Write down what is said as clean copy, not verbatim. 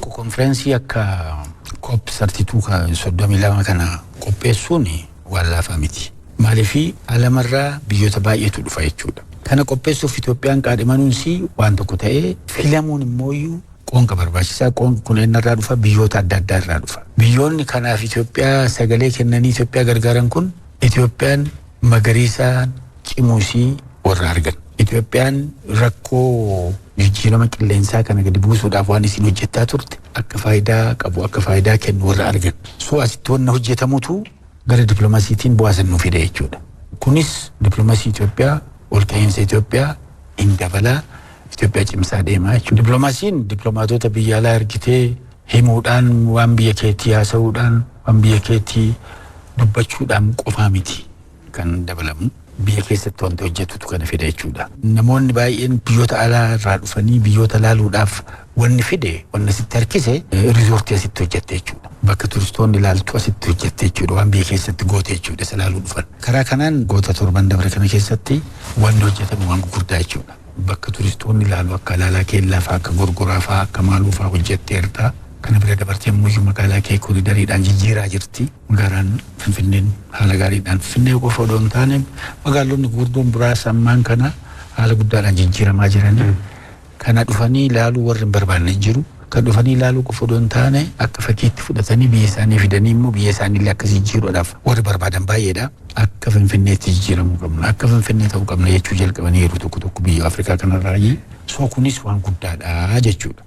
Tokko, konfereensii akka COP 32 32 kana qopheessuun waan laafaa miti. Maaliifii alamarraa biyyoota baay'eetu dhufa jechuudha. Kana qopheessuuf Itoophiyaan qaadhimanuunis waan tokko ta'ee, filamuun immooyyuu qoonqa barbaachisaa. Qoonqi kun eenyarraa dhufa? Biyyoota adda addaa irraa dhufa. Biyyoonni kanaaf Itoophiyaa sagalee kennanii Itoophiyaa gargaaran kun Itoophiyaan magariisaan cimuusii warra argan. Itoophiyaan rakkoo jijjiirama qilleensaa kana gadi buusuudhaaf waan isin hojjettaa turte akka faayidaa qabu, akka faayidaa kennu warra argan. So asitti wanna hojjetamutu gara dippiloomaasiitiin bu'aa san nu fide jechuudha. Kunis dippiloomaasii Itoophiyaa, ol ka'iinsa Itoophiyaa hin dabalaa, Itoophiyaa cimsaa deemaa jechuudha. Dippiloomaasiin dippiloomaatota biyya alaa ergitee himuudhaan, waan biyya keetii haasa'uudhaan, waan biyya keetii dubbachuudhaan qofaa miti kan dabalamu. Biyya keessatti wanti hojjetutu kana fida jechuudha. Namoonni baay'een biyyoota alaa irraa dhufanii biyyoota laaluudhaaf wanni fide, wanni asitti harkise, riizoortii asitti hojjette jechuudha. Bakka turistoonni ilaaltu asitti hojjette jechuudha. Waan biyya keessatti goote jechuudha isa laaluu dhufan. Karaa kanaan goota 7n dabre kana keessatti wanni hojjetame waan gurguddaa jechuudha. Bakka turistoonni ilaalu akka Alaalaa Keellaa fa'aa, akka Gorgoraa fa'aa, akka Maaluu fa'aa hojjetteerta. Kana bira dabartee immoo magaalaa kee koridariidhaan jijjiiraa jirti. Magaalaan Finfinneen haala gaariidhaan, Finfinnee qofa odoo hin taane magaalonni gurguddoon biraas ammaan kana haala guddaadhaan jijjiiramaa jiranii. Kana dhufanii ilaaluu warri hin barbaanne hin jiru. Kan dhufanii ilaaluu qofa odoo hin taane akka fakkiitti fudhatanii biyya isaanii fidanii immoo biyya isaanii illee akkas jijjiiruudhaaf warri barbaadan baay'eedha. Akka Finfinneetti jijjiiramuu qabna, akka Finfinnee ta'uu qabna jechuu jalqabanii yeroo tokko tokko biyya Afrikaa kanarraa. So kunis waan guddaadha jechuudha.